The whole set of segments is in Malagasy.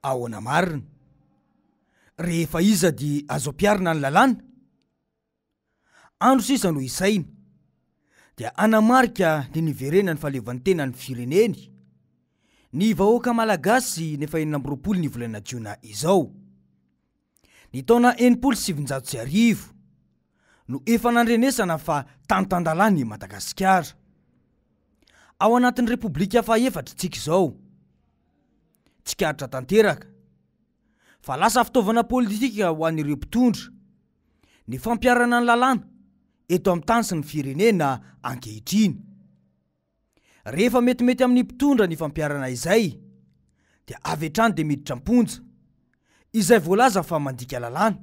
Ahoana marina? Rehefa iza dia azo ampiharina ny lalàna? Andro sisa no isaina dia hanamarika ny niverenan'ny fahaleovantenan'ny fireneny ny vahoaka malagasy ny fahenina amby roapolo ny volana jiona izao. Ny taona 1960 no efa nandrenesana fa tany tan-dalàna i Madagasikara. Ao anatin'ny Repoblika fahaefatra isika izao. Tsikaritra tanteraka fa lasa fitaovana politika ho an'ireo mpitondra ny fampiharana ny lalàna eto amin'ny tany sy ny firenena ankehitriny. Rehefa metimety amin'ny mpitondra ny fampiharana izay dia avy hatrany dia miditra am-ponja izay voalaza fa mandika lalàna,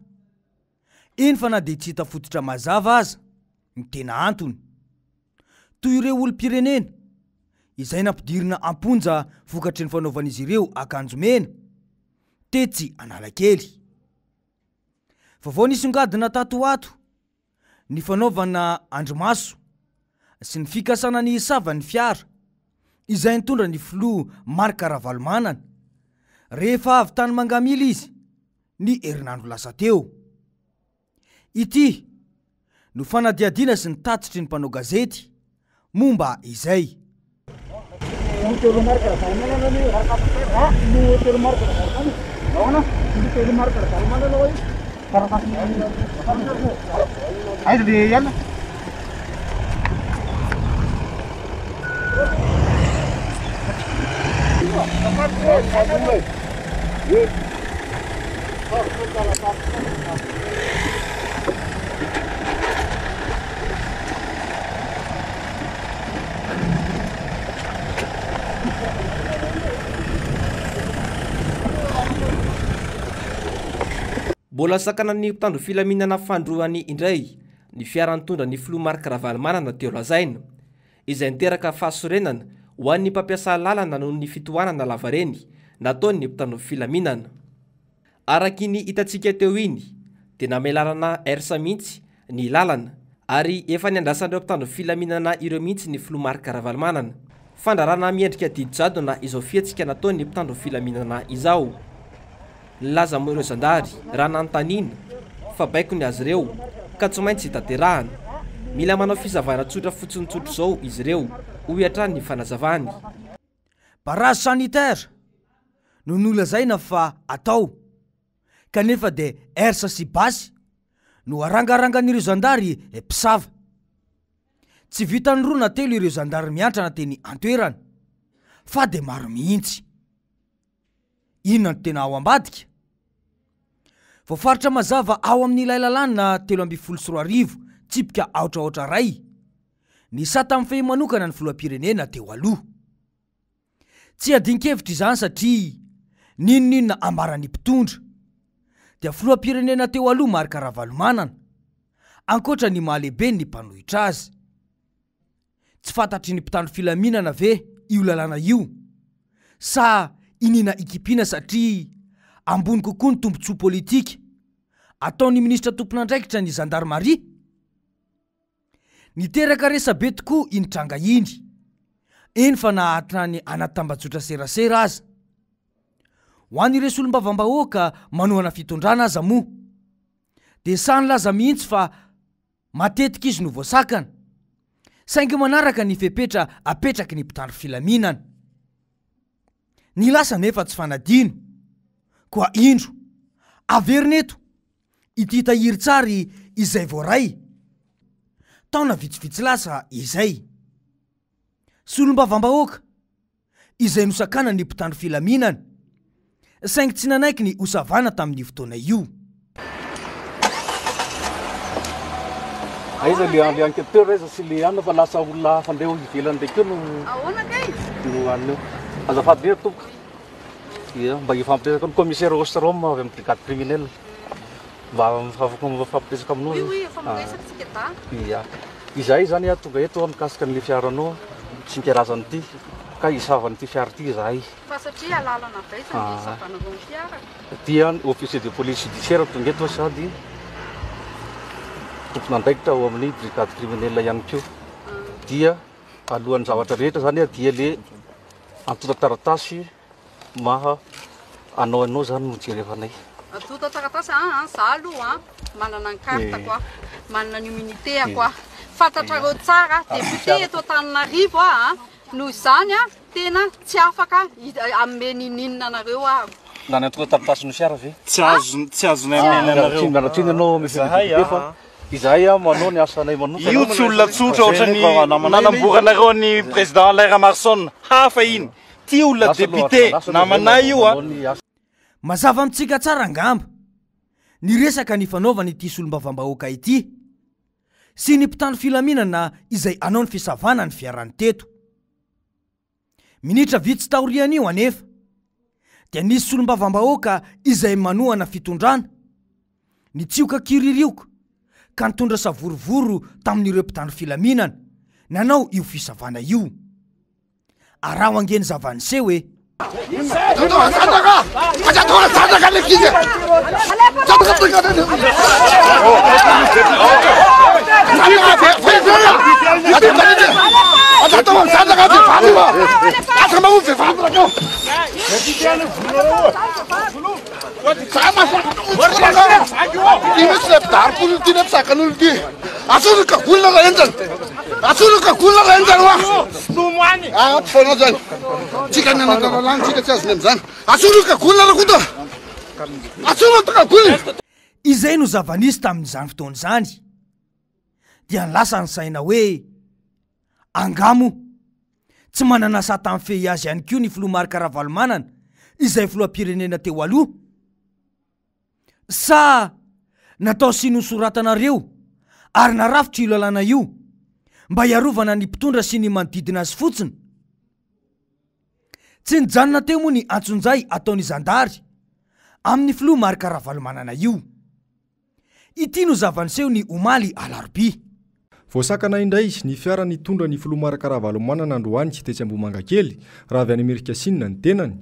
eny fa na dia tsy hita fototra mazava aza ny tena antony. Toy ireo olom-pirenena izay nampidirina am-ponja vokatry ny fanaovan'izy ireo akanjo mena tetsy Analakely. Vaovao nisongadina tato ho ato ny fanaovana andrimaso sy ny fikasana ny hisava ny fiara izay nitondra ny filoha Marc Ravalomanana rehefa avy tany Mangamila izy ny herinandro lasa teo. Ity no fanadihadiana sy ny tatitry ny mpanao gazety momba izay. Mbola sakanan'ny mpitandro filaminana fanindroany indray ny fiara nitondra ny filoha Marc Ravalomanana teo Lazaina, izay niteraka fahasorenana ho an'ny mpampiasa lalana noho ny fitohanana lavareny nataon'ny mpitandro filaminana. Araka iny hitantsika teo iny dia namelarana ers mihitsy ny lalana ary efa niandrasan'ireo mpitandro filaminana ireo mihitsy ny filoha Marc Ravalomanana. Fandrarana miendrika didy jadona izao fihetsika nataon'ny mpitandro filaminana izao. Nilaza moa ireo zandary raha nanontaniana fa baiko ny azy ireo ka tsy maintsy tanterahana. Mila manao fisavana tsotra fotsiny tsotra izao izy ireo, hoy hatrany ny fanazavany. Barrage sanitaire no nolazaina fa atao kanefa dia ers sy basy no arangarangan'ireo zandary mpisava. Tsy vitan'ny roa na telo ireo zandary miantrana teny an-toerana fa dia maro mihitsy. Inona no tena ao ambadika? Voafaritra mazava ao amin'ilay lalàna 2013 tsipika aotra aotra iray ny sata mifehy manokana ny filoham-pirenena teo aloha. Tsy adin-kevitra izany satria n'inon'inona ambaran'ny mpitondra dia filoham-pirenena teo aloha Marc Ravalomanana, ankoatra ny maha lehiben'ny mpanohitra azy. Tsy fantatry ny mpitandro filaminana ve io lalàna io sa iniana ikipiana satria ambony kokoa ny tombontsoa politika ataon'ny minisitra tompon'andraikitra ny zandarimaria? Niteraka resabe tokoa iny tranga iny, eny fa na hatrany anaty tambajotra serasera aza. Ho an'ireo solombavambahoaka manohana fitondrana aza moa dia sahy nilaza mihitsy fa matetika izy no voasakana, saingy manaraka ny fepetra apetraky ny mpitandro filaminana. Ny lasa anefa tsy fanadino, koa indro averina eto ity tahirin-tsary izay voaray taona vitsivitsy lasa izay. Solombavambahoaka izay nosakanan'ny mpitandro filaminana, saingy tsy nanaiky ny hosavana tamin'io fotoana io. Aiza le le enquêteur aiza sy le anona fa lasa olona hafa ndray ao ivelany ndray koa no Ahoana kay? no anona eo. Azafady indrindra tompoko. Ia, mba hifampiresaka amin'ny commissaire Ostrom avy amin'ny brigade criminelle. Mba afaka mifampiresaka aminao. Oui oui, efa miresaka tsika da. Ia. Izahay izany tonga eto mikasika an'ilay fiaranao sy ny karazany ity ka hisava an'ity fiara ity izahay. Fa satria alalana avy aiza ny hisavanareo ny fiara? Dia ny officier de police judiciaire tonga eto sady tompon'andraikitra ao amin'ny brigade criminelle ihany koa. Dia alohan'ny zavatra rehetra izany dia le antontan-taratasy maha. Anao anao zany no jerevanay. Antonta taratasy an an, za aloha an manana ny carte-ko aho, manana ny immunité-ako aho. Fantatrareo tsara, député eto Antananarivo aho an, noho izany an, tena tsy afaka hanome n'ininona anareo aho. Na ny antonta taratasin'ny fiara ve? Tsy azo tsy azonay omena anareo. Miala tsiny ianao monsieur le Zahay député fa izahay an manao ny asanay manokana. Io tsy olona tsotra ohatran'ny nanamboranareo an'i président Alain Ramaroson. Hafa iny. Ty olona député namanay io a. Mazava amintsika tsara angamba ny resaka nifanaovan'ity solombavambahoaka ity sy ny mpitandro filaminana izay hanao ny fisavana ny fiarany teto. Minitra vitsy taorian'io anefa dia nisy solombavambahoaka izay manohana fitondrana nitsioka kiririoka ka nitondra savorovoro tamin'ireo mpitandro filaminana nanao io fisavana io. Araho ange ny zava-niseho e! Izay no zava-nisy tamin'izany fotoana izany, dia lasa ny saina hoe, angaha moa tsy manana sata mifehy azy ihany koa ny filoha Marc Ravalomanana izay filoham-pirenena teo aloha? Sa natao sy nosoratanareo ary narafitra io lalàna io mba hiarovana ny mpitondra sy ny manodidina azy fotsiny? Tsy nijanona teo moa ny antsonjay ataon'ny zandary amin'ny filoha Marc Ravalomanana io. Ity no zava-niseho ny omaly alarobia. Voasakana indray ny fiara nitondra ny filoha Marc Ravalomanana androany tetsy Ambohimangakely raha avy any Amerikasinina ny tenany.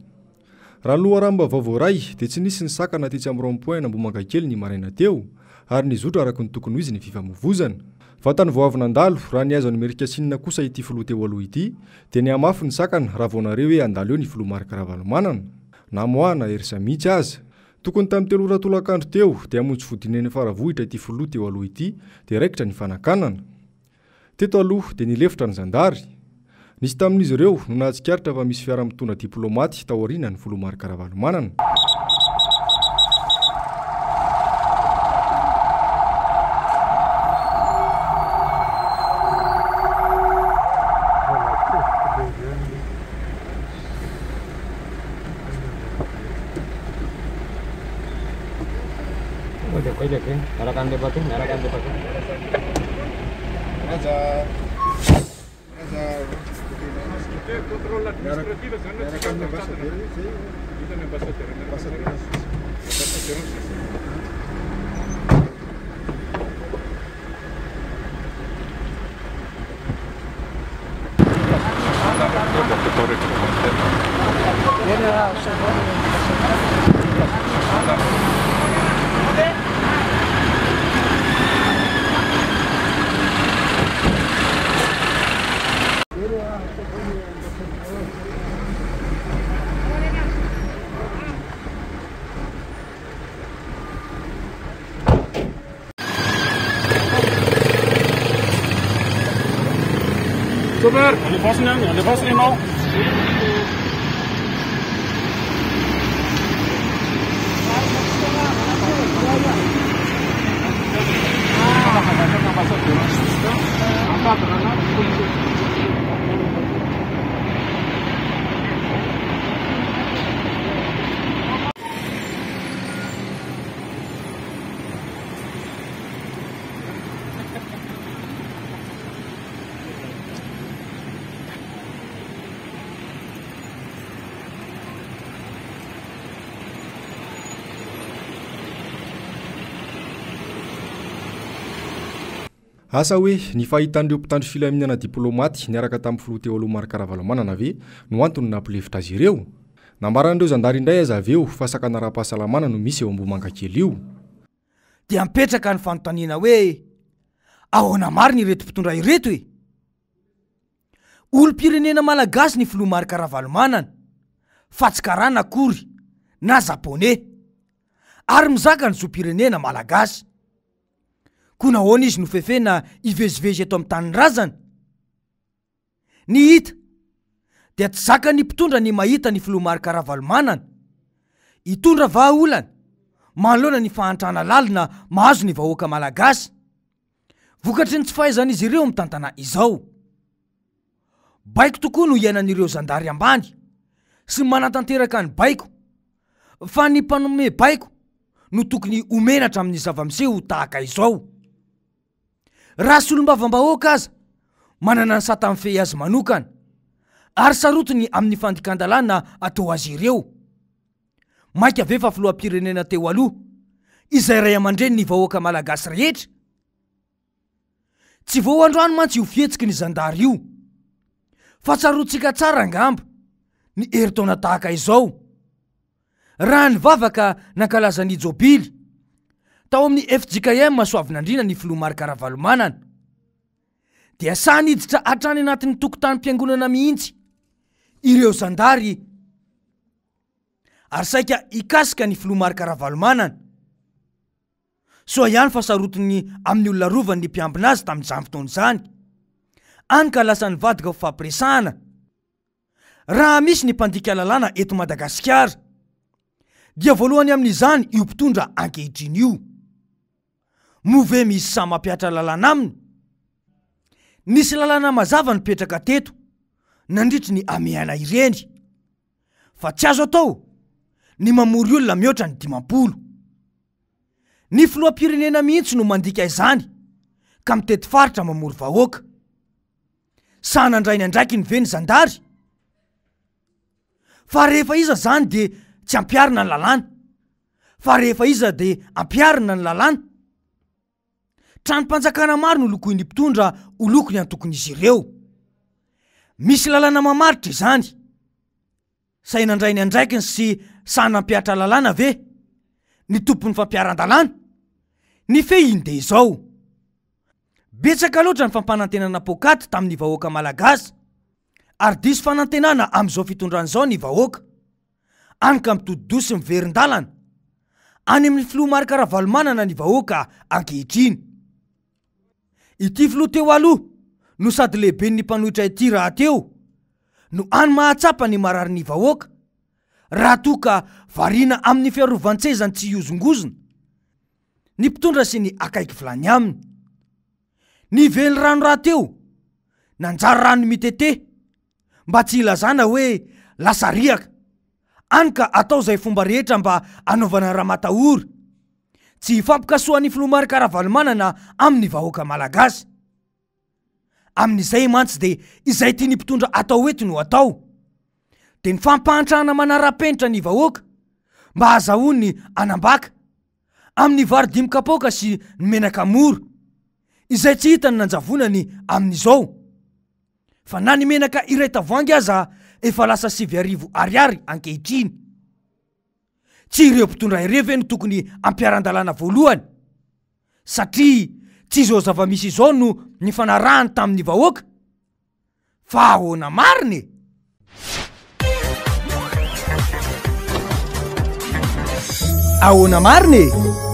Raha ny loharanom-baovao voaray dia tsy nisy ny sakana tetsy amin'ny rond point an'Ambohimangakely ny maraina teo ary nizotra araka ny tokony ho izy ny fifamoivozana. Vantany vao avy nandalo raha nihazo an'i Amerikasinina kosa ity filoha teo aloha ity dia nihamafy ny sakana raha vao nare hoe handalo eo ny filoha Marc Ravalomanana. Namoahana hersa mihitsy aza. Tokony tamin'ny 3 ora tolakandro teo dia hamonjy fodiana eny Faravohitra ity filoha teo aloha ity dia raikitra ny fanakanana. Teto aloha dia nilefitra ny zandary. Nisy tamin'izy ireo no nahatsikaritra fa misy fiara mitondra diplaomaty tao aorianan'ny filoha Marc Ravalomanana. Asa hoe ny fahitan'ireo mpitandro filaminana diplaomaty niaraka tamin'ny filoha teo aloha Marc Ravalomanana ve no antony nampilefitra azy ireo? Nambaran'ireo zandary indray aza avy eo fa sakana ara-pahasalamana no misy eo Ambohimangakely io. Dia mipetraka ny fanontaniana hoe ahoana marina ireto mpitondra ireto e? Olom-pirenena malagasy ny filoha Marc Ravalomanana fa tsy karana akory. na Japoney ary mizaka ny zom-pirenena malagasy. Koa nahoana izy no fefena hivezivezy eto amin'ny tanindrazana? Ny hita dia tsy zakan'ny mpitondra ny mahita ny filoha Marc Ravalomanana hitondra vahaolana manoloana ny fahantrana lalina mahazo ny vahoaka malagasy vokatry ny tsy fahaizan'izy ireo mitantana izao. Baiko tokoa no iainan'ireo zandary ambany sy manatanteraka ny baiko fa ny mpanome baiko no tokony ho menatra amin'ny zava-miseho tahaka izao. Raha solombavambahoaka aza manana ny sata mifehy azy manokana ary sarotiny amin'ny fandikan-dalàna atao azy ireo. Mainka ve fa filoham-pirenena teo aloha izay ray aman-dreny ny vahoaka malagasy rehetra? Tsy vao androany mantsy io fihetsiky ny zandary io fa tsaroantsika tsara angamba ny herintaona tahaka izao. Raha nivavaka nankalaza ny Jobily tao amin'ny fjkm Soavinandriana ny filoha Marc Ravalomanana dia sahy niditra hatrany anatin'ny tokotanim-piangonana mihitsy ireo zandary ary saika hikasika ny filoha Marc Ravalomanana. Soa ihany fa sarotiny amin'ny olona arovany ny mpiambina azy tamin'izany fotoana izany. Any ka lasa nivadika ho fifampiresahana. Raha misy ny mpandika lalàna eto Madagasikara dia voalohany amin'izany io mpitondra ankehitriny io. Moa ve misy sahy mampihatra lalàna aminy? Nisy lalàna mazava nipetraka teto nandritry ny hamehana ireny fa tsy azo atao ny mamory olona mihoatra ny 50. Ny filoham-pirenena mihitsy no mandika izany ka mitety faritra mamory vahoaka. Sahy nandray ny andraikiny ve ny zandary? Fa rehefa iza zany de tsy ampiharina ny lalàna? Fa rehefa iza de ampiharina ny lalàna? Tranom-panjakana maro no lokoin'ny mpitondra ho lokony antokon'izy ireo. Misy lalàna mamaritra izany. Sahy nandray ny andraikiny sy sahy nampihatra lalàna ve ny tompon'ny fampiharan-dalàna? Ny fehiny dia izao. Betsaka loatra ny fampanantenana poakaty tamin'ny vahoaka malagasy ary diso fanantenana amin'izao fitondrana izao ny vahoaka. Any ka mitodi-doha sy miverin-dalana any amin'ny filoha Marc Ravalomanana ny vahoaka ankehitriny. Ity filoha teo aloha no sady lehiben'ny mpanohitra ity rahateo no any mahatsapa ny mararin'ny vahoaka raha toa ka variana amin'ny fiarovan-tsezany tsy hihozongozona ny mpitondra sy ny akaiky vilany aminy. Ny velirano rahateo nanjary rano mitete mba tsy hilazana hoe lasa riaka, any ka atao izay fomba rehetra mba hanaovana ramatahora tsy hifampikasohan'ny filoha Marc Ravalomanana amin'ny vahoaka malagasy. Amin'izay mantsy dia izay tian'ny mpitondra atao eto no atao. Dia ny fampahantrana manara-penitra ny vahoaka mba hahazahoany anambaka amin'ny vary dimy kapoaka sy ny menaka mora izay tsy hita ny nanjavonany amin'izao. Fa na ny menaka iray tavoahangy aza efa lasa 9000 ariary ankehitriny. Tsy ireo mpitondra ireo ve no tokony hampiharan-dalàna voalohany? Satria tsy izao zava-misy izao no nifanarahany tamin'ny vahoaka? Fa ahoana marina e? Ahoana marina e?